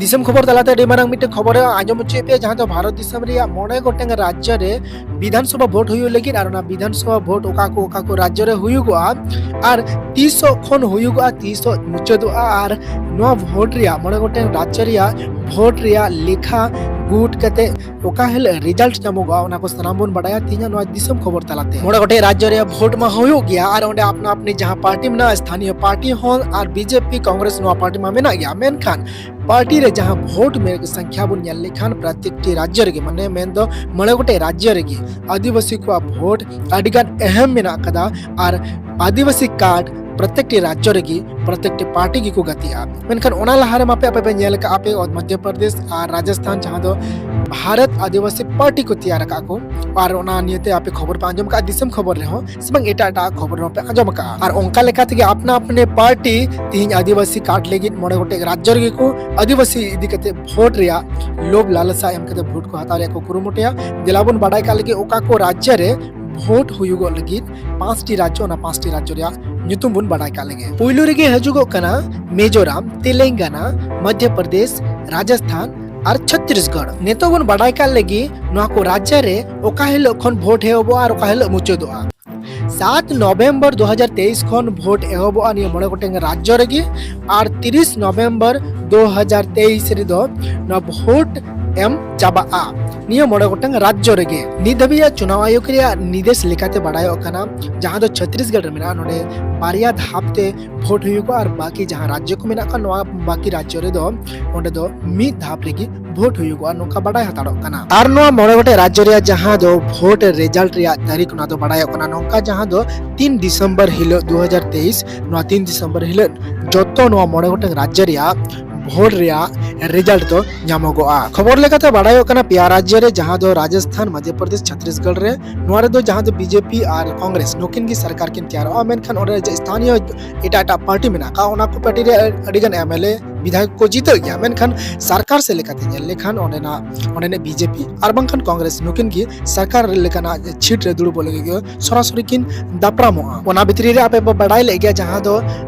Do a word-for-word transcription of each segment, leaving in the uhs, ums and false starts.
ᱫᱤᱥᱚᱢ ᱠᱷᱚᱵᱚᱨ ᱛᱟᱞᱟᱛᱮ ᱟᱹᱰᱤ ᱢᱟᱨᱟᱝ ᱢᱤᱫᱴᱮᱱ ᱠᱷᱚᱵᱚᱨ ᱮ ᱟᱸᱡᱚᱢ ᱦᱚᱪᱚᱭᱮᱫ ᱯᱮᱭᱟ, ᱡᱟᱦᱟᱸ ᱫᱚ ᱵᱷᱟᱨᱚᱛ ᱫᱤᱥᱚᱢ ᱨᱮᱭᱟᱜ ᱢᱚᱬᱮ ᱜᱚᱴᱟᱝ ᱨᱟᱡᱽᱡᱚ ᱨᱮ ᱵᱤᱫᱷᱟᱱ ᱥᱚᱵᱷᱟ ᱵᱷᱳᱴ ᱦᱩᱭᱩᱜ ᱞᱟᱹᱜᱤᱫ, ᱟᱨ ᱚᱱᱟ ᱵᱤᱫᱷᱟᱱ ᱥᱚᱵᱷᱟ ᱵᱷᱳᱴ ᱚᱠᱟ ᱠᱚ ᱚᱠᱟ ᱠᱚ ᱨᱟᱡᱽᱡᱚ ᱨᱮ ᱦᱩᱭᱩᱜᱚᱜᱼᱟ ᱟᱨ ᱛᱤᱥᱚᱜ ᱠᱷᱚᱱ ᱦᱩᱭᱩᱜᱚᱜᱼᱟ, ᱛᱤᱥᱚᱜ ᱢᱩᱪᱟᱹᱫᱚᱜᱼᱟ, ᱟᱨ ᱱᱚᱣᱟ ᱵᱷᱳᱴ ᱨᱮᱭᱟᱜ, ᱢᱚᱬᱮ ᱜᱚᱴᱟᱝ ᱨᱟᱡᱽᱡᱚ ᱨᱮᱭᱟᱜ ᱵᱷᱳᱴ ᱨᱮᱭᱟᱜ ᱞᱮᱠᱷᱟ ᱜᱩᱴ ᱠᱟᱛᱮ ᱚᱠᱟ ᱦᱤᱞᱳᱜ ᱨᱮᱡᱟᱞᱴ ᱧᱟᱢᱚᱜᱚᱜᱼᱟ, ᱚᱱᱟ ᱠᱚ ᱥᱟᱱᱟᱢ ᱵᱚᱱ ᱵᱟᱰᱟᱭᱟ ᱛᱮᱦᱮᱧᱟᱜ ᱱᱚᱣᱟ ᱫᱤᱥᱚᱢ ᱠᱷᱚᱵᱚᱨ ᱛᱟᱞᱟᱛᱮ᱾ ᱢᱚᱬᱮ ᱜᱚᱴᱮᱡ ᱨᱟᱡᱽᱡᱚ ᱨᱮᱭᱟᱜ ᱵᱷᱳᱴ ᱢᱟ ᱦᱩᱭᱩᱜ ᱜᱮᱭᱟ, ᱟᱨ ᱚᱸᱰᱮ ᱟᱯᱱᱟ ᱟᱯᱱᱤ ᱡᱟᱦᱟᱸ ᱯᱟᱨᱴᱤ ᱢᱮᱱᱟᱜᱼᱟ, ᱥᱛᱷᱟᱱᱤᱭᱚ ᱯᱟᱨᱴᱤ ᱦᱚᱸ ᱟᱨ ᱵᱤᱡᱮᱯᱤ, ᱠᱚᱝᱜᱨᱮᱥ, ᱱᱚᱣᱟ ᱯᱟᱨᱴᱤ ᱢᱟ ᱢᱮᱱᱟᱜ ᱜᱮᱭᱟ, ᱢᱮᱱᱠᱷᱟᱱ ᱯᱟᱨᱴᱤ ᱨᱮ ᱡᱟᱦᱟᱸ ᱵᱷᱳᱴ ᱢᱮ-, ᱥᱚᱝᱠᱷᱭᱟ ᱵᱚᱱ ᱧᱮᱞ ᱞᱮᱠᱷᱟᱱ, ᱯᱨᱚᱛᱮᱠᱴᱤ ᱨᱟᱡᱽᱡᱚ ᱨᱮᱜᱮ, ᱢᱟᱱᱮ ᱢᱮᱱᱫᱚ ᱢᱚᱬᱮ ᱜᱚᱴᱮᱡ ᱨᱟᱡᱽᱡᱚ ᱨᱮᱜᱮ ᱟᱹᱫᱤᱵᱟᱹᱥᱤ ᱠᱚᱣᱟᱜ ᱵᱷᱳᱴ ᱟᱹᱰᱤᱜᱟᱱ ᱮᱦᱮᱢ ᱢᱮᱱᱟᱜ ᱟᱠᱟᱫᱟ, ᱟᱨ ᱟᱹᱫᱤᱵᱟᱹᱥᱤ ᱠᱟᱨᱰ ᱯᱨᱚᱛᱮᱠᱴᱤ ᱨᱟᱡᱽᱡᱚ ᱨᱮᱜᱮ ᱯᱨᱚᱛᱮᱠᱴᱤ ᱯᱟᱨᱴᱤ ᱜᱮᱠᱚ ᱜᱟᱛᱮᱜᱼᱟ᱾ ᱢᱮᱱᱠᱷᱟᱱ ᱚᱱᱟ ᱞᱟᱦᱟᱨᱮ ᱢᱟᱯᱮ ᱟᱯᱮ ᱯᱮ ᱧᱮᱞ ᱟᱠᱟᱫᱼᱟ ᱯᱮ ᱢᱚᱫᱽᱫᱷᱚ ᱯᱨᱚᱫᱮᱥ ᱟᱨ ᱨᱟᱡᱚᱥᱛᱷᱟᱱ, ᱡᱟᱦᱟᱸ ᱫᱚ ᱵᱷᱟᱨᱚᱛ ᱟᱹᱫᱤᱵᱟᱹᱥᱤ ᱯᱟᱨᱴᱤ ᱠᱚ ᱛᱮᱭᱟᱨ ᱟᱠᱟᱫ ᱠᱚ, ᱟᱨ ᱚᱱᱟ ᱱᱤᱭᱮᱛᱮ ᱟᱯᱮ ᱠᱷᱚᱵᱚᱨ ᱯᱮ ᱟᱸᱡᱚᱢ ᱟᱠᱟᱫᱼᱟ ᱫᱤᱥᱚᱢ ᱠᱷᱚᱵᱚᱨ ᱨᱮᱦᱚᱸ, ᱥᱮ ᱵᱟᱝ ᱮᱴᱟᱜ ᱮᱴᱟᱜ ᱠᱷᱚᱵᱚᱨ ᱨᱮᱦᱚᱸ ᱯᱮ ᱟᱸᱡᱚᱢ ᱟᱠᱟᱫᱼᱟ᱾ ᱟᱨ ᱚᱱᱠᱟ ᱞᱮᱠᱟ ᱛᱮᱜᱮ ᱟᱯᱱᱟ ᱟᱯᱱᱤ ᱯᱟᱨᱴᱤ ᱛᱤᱦᱤᱧ ᱟᱹᱫᱤᱵᱟᱹᱥᱤ ᱠᱟᱨᱰ ᱞᱟᱹᱜᱤᱫ ᱢᱚᱬᱮ ᱜᱚᱴᱮᱡ ᱨᱟᱡᱽᱡᱚ ᱨᱮᱜᱮ ᱠᱚ ᱟᱹᱫᱤᱵᱟᱹᱥᱤ ᱤᱫᱤ ᱠᱟᱛᱮ ᱵᱷᱳᱴ ᱨᱮᱭᱟᱜ ᱞᱳᱵᱷ ᱞᱟᱞᱥᱟ ᱮᱢ ᱠᱟᱛᱮ ᱵᱷᱳᱴ ᱠᱚ ᱦᱟᱛᱟᱣ ᱨᱮᱭᱟᱜ ᱠᱚ ᱠᱩᱨᱩᱢᱩᱴᱩᱭᱟ᱾ ᱫᱮᱞᱟ ᱵᱚᱱ ᱵᱟᱰᱟᱭ ᱠᱟᱜ ᱞᱮᱜᱮ ᱚᱠᱟ ᱠᱚ ᱨᱟᱡᱽᱡᱚ ᱨᱮ ᱵᱷᱳᱴ ᱦᱩᱭᱩᱜᱚᱜ ᱞᱟᱹᱜᱤᱫ ᱯᱟᱸᱪᱴᱤ ᱨᱟᱡᱽᱡᱚ, ᱚᱱᱟ ᱯᱟᱸᱪᱴᱤ ᱨᱟᱡᱽᱡᱚ ᱨᱮᱭᱟᱜ ᱧᱩᱛᱩᱢ ᱵᱚᱱ ᱵᱟᱰᱟᱭ ᱠᱟᱜ ᱞᱮᱜᱮ᱾ ᱯᱩᱭᱞᱩ ᱨᱮᱜᱮ ᱦᱤᱡᱩᱜᱚᱜ ᱠᱟᱱᱟ ᱢᱤᱡᱳᱨᱟᱢ, ᱛᱮᱞᱮᱝᱜᱟᱱᱟ, ᱢᱚᱫᱽᱫᱷᱚ ᱯᱨᱚᱫᱮᱥ, ᱨᱟᱡᱚᱥᱛᱷᱟᱱ ᱟᱨ ᱪᱷᱚᱛᱨᱤᱥᱜᱚᱲ᱾ ᱱᱤᱛᱚᱜ ᱵᱚᱱ ᱵᱟᱰᱟᱭ ᱠᱟᱜ ᱞᱮᱜᱮ ᱱᱚᱣᱟ ᱠᱚ ᱨᱟᱡᱽᱡᱚ ᱨᱮ ᱚᱠᱟ ᱦᱤᱞᱳᱜ ᱠᱷᱚᱱ ᱵᱷᱳᱴ ᱮᱦᱚᱵᱚᱜᱼᱟ ᱟᱨ ᱚᱠᱟ ᱦᱤᱞᱳᱜ ᱢᱩᱪᱟᱹᱫᱚᱜᱼᱟ᱾ ᱥᱟᱛ ᱱᱚᱵᱷᱮᱢᱵᱚᱨ ᱫᱩ ᱦᱟᱡᱟᱨ ᱛᱮᱭᱤᱥ ᱠᱷᱚᱱ ᱵᱷᱳᱴ ᱮᱦᱚᱵᱚᱜᱼᱟ ᱱᱤᱭᱟᱹ ᱢᱚᱬᱮ ᱜᱚᱴᱮᱱ ᱨᱟᱡᱽᱡᱚ ᱨᱮᱜᱮ, ᱟᱨ ᱛᱤᱨᱤᱥ ᱱᱚᱵᱷᱮᱢᱵᱚᱨ ᱫᱩ ᱦᱟᱡᱟᱨ ᱛᱮᱭᱤᱥ ᱨᱮᱫᱚ ᱱᱚᱣᱟ ᱵᱷᱳᱴ ᱮᱢ ᱪᱟᱵᱟᱜᱼᱟ ᱱᱤᱭᱟᱹ ᱢᱚᱬᱮ ᱜᱚᱴᱟᱝ ᱨᱟᱡᱽᱡᱚ ᱨᱮᱜᱮ᱾ ᱱᱤᱛ ᱫᱷᱟᱹᱵᱤᱡ ᱪᱩᱱᱟᱣ ᱟᱭᱳᱜᱽ ᱨᱮᱭᱟᱜ ᱱᱤᱨᱫᱮᱥ ᱞᱮᱠᱟᱛᱮ ᱵᱟᱲᱟᱭᱚᱜ ᱠᱟᱱᱟ, ᱡᱟᱦᱟᱸ ᱫᱚ ᱪᱷᱚᱛᱨᱤᱥᱜᱚᱲ ᱨᱮ ᱢᱮᱱᱟᱜᱼᱟ, ᱱᱚᱰᱮ ᱵᱟᱨᱭᱟ ᱫᱷᱟᱯ ᱛᱮ ᱵᱷᱳᱴ ᱦᱩᱭᱩᱜᱼᱟ, ᱟᱨ ᱵᱟᱹᱠᱤ ᱡᱟᱦᱟᱸ ᱨᱟᱡᱽᱡᱚ ᱠᱚ ᱢᱮᱱᱟᱜ ᱠᱚᱣᱟ, ᱱᱚᱣᱟ ᱵᱟᱹᱠᱤ ᱨᱟᱡᱽᱡᱚ ᱨᱮᱫᱚ ᱚᱸᱰᱮ ᱫᱚ ᱢᱤᱫ ᱫᱷᱟᱯ ᱨᱮᱜᱮ ᱵᱷᱳᱴ ᱦᱩᱭᱩᱜᱚᱜᱼᱟ, ᱱᱚᱝᱠᱟ ᱵᱟᱰᱟᱭ ᱦᱟᱛᱟᱲᱚᱜ ᱠᱟᱱᱟ᱾ ᱟᱨ ᱱᱚᱣᱟ ᱢᱚᱬᱮ ᱜᱚᱴᱮᱡ ᱨᱟᱡᱽᱡᱚ ᱨᱮᱭᱟᱜ ᱡᱟᱦᱟᱸ ᱫᱚ ᱵᱷᱳᱴ ᱨᱮᱡᱟᱞᱴ ᱨᱮᱭᱟᱜ ᱛᱟᱹᱨᱤᱠᱷ, ᱚᱱᱟ ᱫᱚ ᱵᱟᱰᱟᱭᱚᱜ ᱠᱟᱱᱟ ᱱᱚᱝᱠᱟ, ᱡᱟᱦᱟᱸ ᱫᱚ ᱛᱤᱱ ᱰᱤᱥᱮᱢᱵᱚᱨ ᱦᱤᱞᱳᱜ ᱫᱩ ᱦᱟᱡᱟᱨ ᱛᱮᱭᱤᱥ, ᱱᱚᱣᱟ ᱛᱤᱱ ᱰᱤᱥᱮᱢᱵᱚᱨ ᱦᱤᱞᱳᱜ ᱡᱚᱛᱚ ᱱᱚᱣᱟ ᱢᱚᱬᱮ ᱜᱚᱴᱮᱡ ᱨᱟᱡᱽᱡᱚ ᱨᱮᱭᱟᱜ ᱵᱷᱳᱴ ᱨᱮᱭᱟᱜ ᱨᱮᱡᱟᱞᱴ ᱫᱚ ᱧᱟᱢᱚᱜᱚᱜᱼᱟ᱾ ᱠᱷᱚᱵᱚᱨ ᱞᱮᱠᱟᱛᱮ ᱵᱟᱰᱟᱭᱚᱜ ᱠᱟᱱᱟ, ᱯᱮᱭᱟ ᱨᱟᱡᱽᱡᱚ ᱨᱮ, ᱡᱟᱦᱟᱸ ᱫᱚ ᱨᱟᱡᱚᱥᱛᱷᱟᱱ, ᱢᱚᱫᱽᱫᱷᱚ ᱯᱨᱚᱫᱮᱥ, ᱪᱷᱚᱛᱨᱤᱥᱜᱚᱲ ᱨᱮ, ᱱᱚᱣᱟ ᱨᱮᱫᱚ ᱡᱟᱦᱟᱸ ᱫᱚ ᱵᱤᱡᱮᱯᱤ ᱟᱨ ᱠᱚᱝᱜᱨᱮᱥ ᱱᱩᱠᱤᱱ ᱜᱮ ᱥᱚᱨᱠᱟᱨ ᱠᱤᱱ ᱛᱮᱭᱟᱨᱚᱜᱼᱟ, ᱢᱮᱱᱠᱷᱟᱱ ᱚᱸᱰᱮ ᱡᱮ ᱥᱛᱷᱟᱱᱤᱭᱚ ᱮᱴᱟᱜ ᱮᱴᱟᱜ ᱯᱟᱨᱴᱤ ᱢᱮᱱᱟᱜ ᱟᱠᱟᱫ, ᱚᱱᱟ ᱠᱚ ᱯᱟᱨᱴᱤ ᱨᱮ ᱟᱹᱰᱤᱜᱟᱱ ᱮᱢ ᱮᱞ ᱮ ᱵᱤᱫᱷᱟᱭᱚᱠ ᱠᱚ ᱡᱤᱛᱟᱹᱜ ᱜᱮᱭᱟ, ᱢᱮᱱᱠᱷᱟᱱ ᱥᱚᱨᱠᱟᱨ ᱥᱮᱫ ᱞᱮᱠᱟᱛᱮ ᱧᱮᱞ ᱞᱮᱠᱷᱟᱱ ᱚᱸᱰᱮᱱᱟᱜ, ᱚᱸᱰᱮᱱᱟᱜ ᱵᱤᱡᱮᱯᱤ ᱟᱨ ᱵᱟᱝᱠᱷᱟᱱ ᱠᱚᱝᱜᱨᱮᱥ ᱱᱩᱠᱤᱱ ᱜᱮ ᱥᱚᱨᱠᱟᱨ ᱞᱮᱠᱟᱱᱟᱜ ᱪᱷᱤᱴ ᱨᱮ ᱫᱩᱲᱩᱵᱚᱜ ᱞᱟᱹᱜᱤᱫ ᱜᱮ ᱥᱚᱨᱟᱥᱚᱨᱤ ᱠᱤᱱ ᱫᱟᱯᱨᱟᱢᱚᱜᱼᱟ᱾ ᱚᱱᱟ ᱵᱷᱤᱛᱨᱤ ᱨᱮ ᱟᱯᱮ ᱯᱮ ᱵᱟᱰᱟᱭ ᱞᱮᱫ ᱜᱮᱭᱟ, ᱡᱟᱦᱟᱸ ᱫᱚ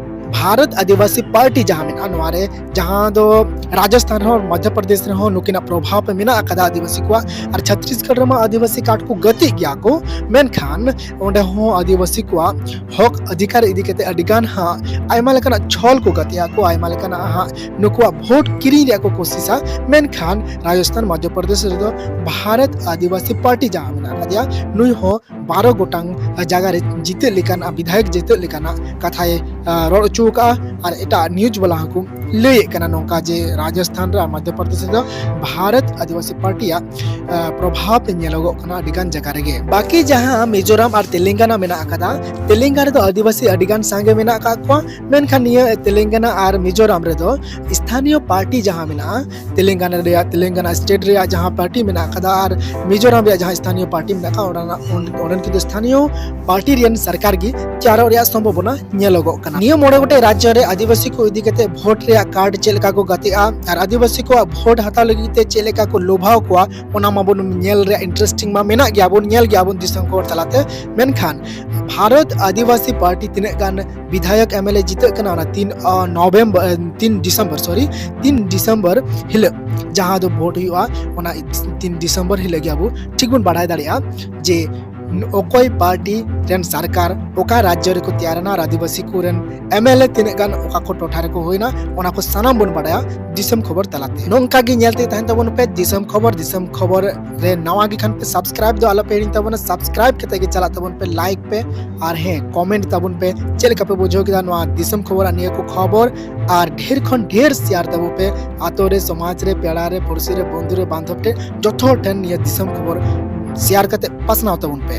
ᱵᱷᱟᱨᱚᱛ ᱟᱹᱫᱤᱵᱟᱹᱥᱤ ᱯᱟᱨᱴᱤ ᱡᱟᱦᱟᱸ ᱢᱮᱱᱟᱜᱼᱟ, ᱱᱚᱣᱟ ᱨᱮ ᱡᱟᱦᱟᱸ ᱫᱚ ᱨᱟᱡᱚᱥᱛᱷᱟᱱ ᱨᱮᱦᱚᱸ, ᱢᱚᱫᱽᱫᱷᱚ ᱯᱨᱚᱫᱮᱥ ᱨᱮᱦᱚᱸ ᱱᱩᱠᱤᱱᱟᱜ ᱯᱨᱚᱵᱷᱟᱵᱽ ᱢᱮᱱᱟᱜ ᱟᱠᱟᱫᱟ ᱟᱹᱫᱤᱵᱟᱹᱥᱤ ᱠᱚᱣᱟᱜ᱾ ᱟᱨ ᱪᱷᱟᱛᱤᱥᱜᱚᱲ ᱨᱮᱢᱟ ᱟᱹᱫᱤᱵᱟᱹᱥᱤ ᱠᱟᱨᱰ ᱠᱚ ᱜᱟᱛᱮᱜ ᱜᱮᱭᱟ ᱠᱚ, ᱢᱮᱱᱠᱷᱟᱱ ᱚᱸᱰᱮ ᱦᱚᱸ ᱟᱹᱫᱤᱵᱟᱹᱥᱤ ᱠᱚᱣᱟᱜ ᱦᱚᱠ ᱚᱫᱷᱤᱠᱟᱨ ᱤᱫᱤ ᱠᱟᱛᱮ ᱟᱹᱰᱤ ᱜᱟᱱ ᱦᱟᱸᱜ ᱟᱭᱢᱟ ᱞᱮᱠᱟᱱᱟᱜ ᱪᱷᱚᱞ ᱠᱚ ᱜᱟᱛᱮᱜᱼᱟ ᱠᱚ, ᱟᱭᱢᱟ ᱞᱮᱠᱟᱱᱟᱜ ᱦᱟᱸᱜ ᱱᱩᱠᱩᱣᱟᱜ ᱵᱷᱳᱴ ᱠᱤᱨᱤᱧ ᱨᱮᱭᱟᱜ ᱠᱚ ᱠᱳᱥᱤᱥᱟ᱾ ᱢᱮᱱᱠᱷᱟᱱ ᱨᱟᱡᱚᱥᱛᱷᱟᱱ, ᱢᱚᱫᱽᱫᱷᱚ ᱯᱨᱚᱫᱮᱥ ᱨᱮᱫᱚ ᱵᱷᱟᱨᱚᱛ ᱟᱹᱫᱤᱵᱟᱹᱥᱤ ᱯᱟᱨᱴᱤ ᱡᱟᱦᱟᱸ ᱢᱮᱱᱟᱜ ᱟᱠᱟᱫᱮᱭᱟ, ᱱᱩᱭ ᱦᱚᱸ ᱵᱟᱨᱚ ᱜᱚᱴᱟᱝ ᱡᱟᱭᱜᱟ ᱨᱮ ᱡᱤᱛᱟᱹᱜ ᱞᱮᱠᱟᱱᱟᱜ, ᱵᱤᱫᱷᱟᱭᱚᱠ ᱡᱤᱛᱟᱹᱜ ᱞᱮᱠᱟᱱᱟᱜ ᱠᱟᱛᱷᱟᱭ, ᱟ, ᱨᱚᱲ ᱦᱚᱪᱚ ᱟᱠᱟᱫᱼᱟ᱾ ᱟᱨ ᱮᱴᱟᱜ ᱱᱤᱭᱩᱡᱽ ᱵᱟᱞᱟ ᱦᱚᱸᱠᱚ ᱞᱟᱹᱭᱮᱫ ᱠᱟᱱᱟ ᱱᱚᱝᱠᱟ ᱡᱮ ᱨᱟᱡᱚᱥᱛᱷᱟᱱ ᱨᱮ ᱟᱨ ᱢᱚᱫᱽᱫᱷᱚ ᱯᱨᱚᱫᱮᱥ ᱨᱮᱫᱚ ᱵᱷᱟᱨᱚᱛ ᱟᱹᱫᱤᱵᱟᱹᱥᱤ ᱯᱟᱨᱴᱤᱭᱟᱜ, ᱟ, ᱯᱨᱚᱵᱷᱟᱵᱽ ᱧᱮᱞᱚᱜᱚᱜ ᱠᱟᱱᱟ ᱟᱹᱰᱤ ᱜᱟᱱ ᱡᱟᱭᱜᱟ ᱨᱮᱜᱮ᱾ ᱵᱟᱹᱠᱤ ᱡᱟᱦᱟᱸ ᱢᱤᱡᱳᱨᱟᱢ ᱟᱨ ᱛᱮᱞᱮᱝᱜᱟᱱᱟ ᱢᱮᱱᱟᱜ ᱟᱠᱟᱫᱟ, ᱛᱮᱞᱮᱝᱜᱟᱱᱟ ᱨᱮᱫᱚ ᱟᱹᱫᱤᱵᱟᱹᱥᱤ ᱟᱹᱰᱤ ᱜᱟᱱ ᱥᱟᱸᱜᱮ ᱢᱮᱱᱟᱜ ᱟᱠᱟᱫ ᱠᱚᱣᱟ, ᱢᱮᱱᱠᱷᱟᱱ ᱱᱤᱭᱟᱹ ᱛᱮᱞᱮᱝᱜᱟᱱᱟ ᱟᱨ ᱢᱤᱡᱳᱨᱟᱢ ᱨᱮᱫᱚ ᱥᱛᱷᱟᱱᱤᱭᱚ ᱯᱟᱨᱴᱤ ᱡᱟᱦᱟᱸ ᱢᱮᱱᱟᱜᱼᱟ, ᱛᱮᱞᱮᱝᱜᱟᱱᱟ ᱨᱮᱭᱟᱜ, ᱛᱮᱞᱮᱝᱜᱟᱱᱟ ᱥᱴᱮᱴ ᱨᱮᱭᱟᱜ ᱡᱟᱦᱟᱸ ᱯᱟᱨᱴᱤ ᱢᱮᱱᱟᱜ ᱟᱠᱟᱫᱟ ᱟᱨ ᱢᱤᱡᱳᱨᱟᱢ ᱨᱮᱭᱟᱜ ᱡᱟᱦᱟᱸ ᱥᱛᱷᱟᱱᱤᱭᱚ ᱯᱟᱨᱴᱤ ᱢᱮᱱᱟᱜ ᱟᱠᱟᱫᱟ, ᱚᱸᱰᱮᱱᱟᱜ, ᱚᱸᱰᱮᱱ ᱠᱤᱱᱛᱩ ᱥᱛᱷᱟᱱᱤᱭᱚ ᱯᱟᱨᱴᱤ ᱨᱮᱱ ᱥᱚᱨᱠᱟᱨ ᱜᱮ ᱛᱮᱭᱟᱨᱚᱜ ᱨᱮᱭᱟᱜ ᱥᱚᱢᱵᱷᱚᱵᱚᱱᱟ ᱧᱮᱞᱚᱜᱚᱜ ᱠᱟᱱᱟ᱾ ᱱᱤᱭᱟᱹ ᱢᱚᱬᱮ ᱜᱚᱴᱮᱡ ᱨᱟᱡᱽᱡᱚ ᱨᱮ ᱟᱹᱫᱤᱵᱟᱹᱥᱤ ᱠᱚ ᱤᱫᱤ ᱠᱟᱛᱮ ᱵᱷᱳᱴ ᱨᱮᱭᱟᱜ ᱠᱟᱨᱰ ᱪᱮᱫ ᱞᱮᱠᱟ ᱠᱚ ᱜᱟᱛᱮᱜᱼᱟ ᱟᱨ ᱟᱹᱫᱤᱵᱟᱹᱥᱤ ᱠᱚᱣᱟᱜ ᱵᱷᱳᱴ ᱦᱟᱛᱟᱣ ᱞᱟᱹᱜᱤᱫ ᱛᱮ ᱪᱮᱫ ᱞᱮᱠᱟ ᱠᱚ ᱞᱚᱵᱷᱟᱣ ᱠᱚᱣᱟ, ᱚᱱᱟ ᱢᱟᱵᱚᱱ ᱧᱮᱞ ᱨᱮᱭᱟᱜ ᱤᱱᱴᱟᱨᱮᱥᱴᱤᱝ ᱢᱟ ᱢᱮᱱᱟᱜ ᱜᱮᱭᱟ, ᱵᱚᱱ ᱧᱮᱞ ᱜᱮᱭᱟ ᱵᱚᱱ ᱫᱤᱥᱚᱢ ᱠᱷᱚᱵᱚᱨ ᱛᱟᱞᱟᱛᱮ᱾ ᱢᱮᱱᱠᱷᱟᱱ ᱵᱷᱟᱨᱚᱛ ᱟᱹᱫᱤᱵᱟᱹᱥᱤ ᱯᱟᱨᱴᱤ ᱛᱤᱱᱟᱹᱜ ᱜᱟᱱ ᱵᱤᱫᱷᱟᱭᱚᱠ ᱮᱢ ᱮᱞ ᱮ ᱡᱤᱛᱟᱹᱜ ᱠᱟᱱᱟ, ᱚᱱᱟ ᱛᱤᱱ, ᱟ, ᱱᱚᱵᱷᱮᱢᱵᱚᱨ, ᱟ, ᱛᱤᱱ ᱰᱤᱥᱮᱢᱵᱚᱨ, ᱥᱚᱨᱤ, ᱛᱤᱱ ᱰᱤᱥᱮᱢᱵᱚᱨ ᱦᱤᱞᱳᱜ, ᱡᱟᱦᱟᱸ ᱫᱚ ᱵᱷᱳᱴ ᱦᱩᱭᱩᱜᱼᱟ, ᱚᱱᱟ ᱛᱤᱱ ᱰᱤᱥᱮᱢᱵᱚᱨ ᱦᱤᱞᱳᱜ ᱜᱮ ᱟᱵᱚ ᱴᱷᱤᱠ ᱵᱚᱱ ᱵᱟᱲᱟᱭ ᱫᱟᱲᱮᱭᱟᱜᱼᱟ ᱡᱮ ᱚᱠᱚᱭ ᱯᱟᱨᱴᱤ ᱨᱮᱱ ᱥᱚᱨᱠᱟᱨ ᱚᱠᱟ ᱨᱟᱡᱽᱡᱚ ᱨᱮᱠᱚ ᱛᱮᱭᱟᱨᱮᱱᱟ ᱟᱨ ᱟᱹᱫᱤᱵᱟᱹᱥᱤ ᱠᱚᱨᱮᱱ ᱮᱢ ᱮᱞ ᱮ ᱛᱤᱱᱟᱹᱜ ᱜᱟᱱ ᱚᱠᱟ ᱠᱚ ᱴᱚᱴᱷᱟ ᱨᱮᱠᱚ ᱦᱩᱭᱱᱟ, ᱚᱱᱟ ᱠᱚ ᱥᱟᱱᱟᱢ ᱵᱚᱱ ᱵᱟᱲᱟᱭᱟ ᱫᱤᱥᱚᱢ ᱠᱷᱚᱵᱚᱨ ᱛᱟᱞᱟᱛᱮ᱾ ᱱᱚᱝᱠᱟ ᱜᱮ ᱧᱮᱞ ᱛᱮ ᱛᱟᱦᱮᱱ ᱛᱟᱵᱚᱱ ᱯᱮ ᱫᱤᱥᱚᱢ ᱠᱷᱚᱵᱚᱨ᱾ ᱫᱤᱥᱚᱢ ᱠᱷᱚᱵᱚᱨ ᱨᱮ ᱱᱟᱣᱟ ᱜᱮ ᱠᱷᱟᱱ ᱯᱮ, ᱥᱟᱵᱥᱠᱨᱟᱭᱤᱵ ᱫᱚ ᱟᱞᱚᱯᱮ ᱦᱤᱲᱤᱧ ᱛᱟᱵᱚᱱᱟ᱾ ᱥᱟᱵᱥᱠᱨᱟᱭᱤᱵ ᱠᱟᱛᱮ ᱜᱮ ᱪᱟᱞᱟᱜ ᱛᱟᱵᱚᱱ ᱯᱮ, ᱞᱟᱭᱤᱠ ᱯᱮ, ᱟᱨ ᱦᱮᱸ, ᱠᱚᱢᱮᱱᱴ ᱛᱟᱵᱚᱱ ᱯᱮ ᱪᱮᱫ ᱞᱮᱠᱟ ᱯᱮ ᱵᱩᱡᱷᱟᱹᱣ ᱠᱮᱫᱟ ᱱᱚᱣᱟ ᱫᱤᱥᱚᱢ ᱠᱷᱚᱵᱚᱨ ᱟᱨ ᱱᱤᱭᱟᱹ ᱠᱚ ᱠᱷᱚᱵᱚᱨ᱾ ᱟᱨ ᱰᱷᱮᱨ ᱠᱷᱚᱱ ᱰᱷᱮᱨ ᱥᱮᱭᱟᱨ ᱛᱟᱵᱚ ᱯᱮ, ᱟᱛᱳ ᱨᱮ, ᱥᱚᱢᱟᱡᱽ ᱨᱮ, ᱯᱮᱲᱟ ᱨᱮ, ᱯᱩᱲᱥᱤ ᱨᱮ, ᱵᱚᱱᱫᱷᱩ ᱨᱮ, ᱵᱟᱱᱫᱷᱚᱵ ᱴᱷᱮᱱ, ᱡᱚᱛᱚ ᱦᱚᱲ ᱴᱷᱮᱱ ᱱᱤᱭᱟᱹ ᱫᱤᱥᱚᱢ ᱠᱷᱚᱵᱚᱨ ᱥᱮᱭᱟᱨ ᱠᱟᱛᱮ ᱯᱟᱥᱱᱟᱣ ᱛᱟᱵᱚᱱ ᱯᱮ᱾